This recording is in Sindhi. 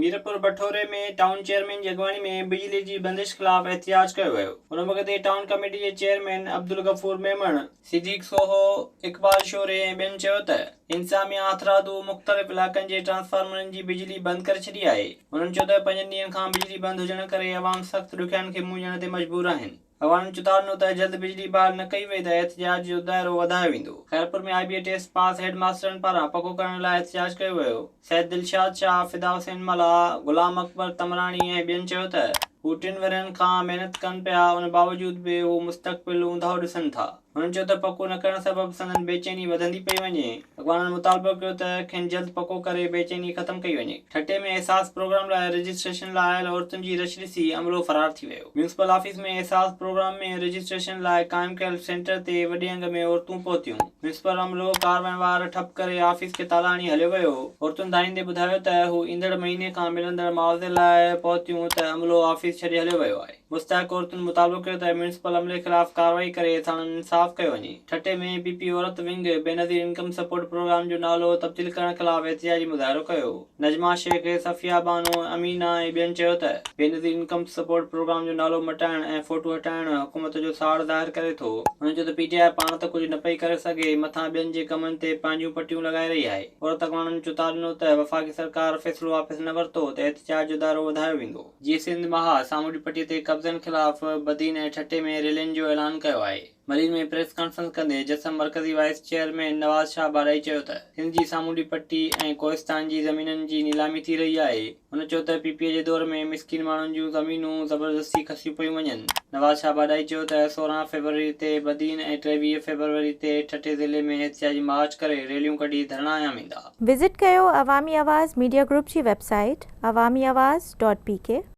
ميرپور بٺوري ۾ ٽائون چيئرمين جي اڳواڻي ۾ بجلي جي بندش خلاف احتجاج ڪيو ويو. ان موقعي تي ٽائون ڪميٽي جي چيئرمين عبدالغفور ميمڻ، صديق سوهو، اقبال شوري ۽ ٻين چيو ته انتظاميا هٿرادو مختلف علائقن جي ٽرانسفارمرن جي بجلي بند ڪري ڇڏي آهي. هنن چيو ته پنجن ڏينهن کان بجلي بند هجڻ ڪري عوام سخت ڏکيائين کي منهن ڏيڻ تي مجبور آهن. اڳواڻن چتاء ڏنو ته جلد بجلي بحال نه ڪئي وئي ته احتجاج جو دائرو وڌايو ويندو. Khairpur ۾ I B A test pass head ماسترن پاران پڪو ڪرڻ لاء احتجاج ڪيو ويو. سيد دلشاد شاهه، فدا حسين ملاح، غلام اڪبر تمراڻي ۽ ٻين چيو ته هو ٽن ورهين کان محنت ڪن پيا ان باوجود به هو مستقبل اونداهو ڏسن ٿا. هنن چيو ته پڪو نه ڪرڻ سبب سندن بيچيني وڌندي پئي وڃي. اڳواڻن مطالبو ڪيو ته کين جلد پڪو ڪري بيچيني ختم ڪئي وڃي. ٺٽي ۾ احساس پروگرام لاء رجسٽريشن لاء آيل عورتن جي رش ڏسي عملو فرار ٿي ويو. ميونسپل آفيس ۾ احساس پروگرام ۾ رجسٽريشن لاء قائم ڪيل سينٽر تي وڏي انگ ۾ عورتون پهتيون. ميونسپل عملو ڪاروهنوار ٺپ ڪري آفيس کي تالا هڻي هليو ويو. عورتن دانهيندي ٻڌايو ته هو ايندڙ مهيني کان ملندڙ معاوضي لاء پهتيون ته عملو آفيس ڇڏي هليو ويو آهي. مستحق عورتن مطالبو ڪيو ته ميونسپل عملي خلاف ڪارروائي ڪري ساڻن انصاف ڪيو وڃي. ٺٽي ۾ پي پي عورت wing Benazir income support programme جو نالو تبديل ڪرڻ خلاف احتجاجي مظاهرو ڪيو. نجما شيخ، صفيه بانو، امينه ۽ ٻين چيو ته بينظير انڪم سپورٽ پروگرام جو نالو مٽائڻ ۽ فوٽو هٽائڻ حڪومت جو ساڙ ظاهر ڪري ٿو. هنن چيو ته پي ٽي آء پاڻ ته ڪجهه نه پئي ڪري سگهي مٿان ٻين جي ڪمن تي پنهنجون پٽيون لڳائي رهي آهي. عورت اڳواڻن چتاء ڏنو ته وفاقي سرڪار فيصلو واپس نه ورتو ته احتجاج جو دائرو وڌايو ويندو. جيئي سنڌ مها سامونڊي پٽي تي قبضن خلاف بدين ۽ ٺٽي ۾ ريلين جو اعلان ڪيو آهي. ملير ۾ پريس ڪانفرنس ڪندي جسم مرڪزي وائيس چيئرمين نواز شاهه ڀاڏائي چيو ته سنڌ جي سامونڊي پٽي ۽ ڪوهستان جي زمينن جي نيلامي ٿي رهي آهي. هن چيو ته پي پي جي دور ۾ مسڪين ماڻهن جون زمينون زبردستي کسيون پيون وڃن. نواز شاهه ڀاڏائي چيو ته 16 فيبروري تي بدين ۽ 23 فيبروري تي ٺٽي ضلعي ۾ احتجاجي مارچ ڪري ريليون ڪڍي ڌرڻا هنيا ويندا. وزٽ ڪيو عوامي آواز ميڊيا گروپ جي website Awami Awaz dot P K.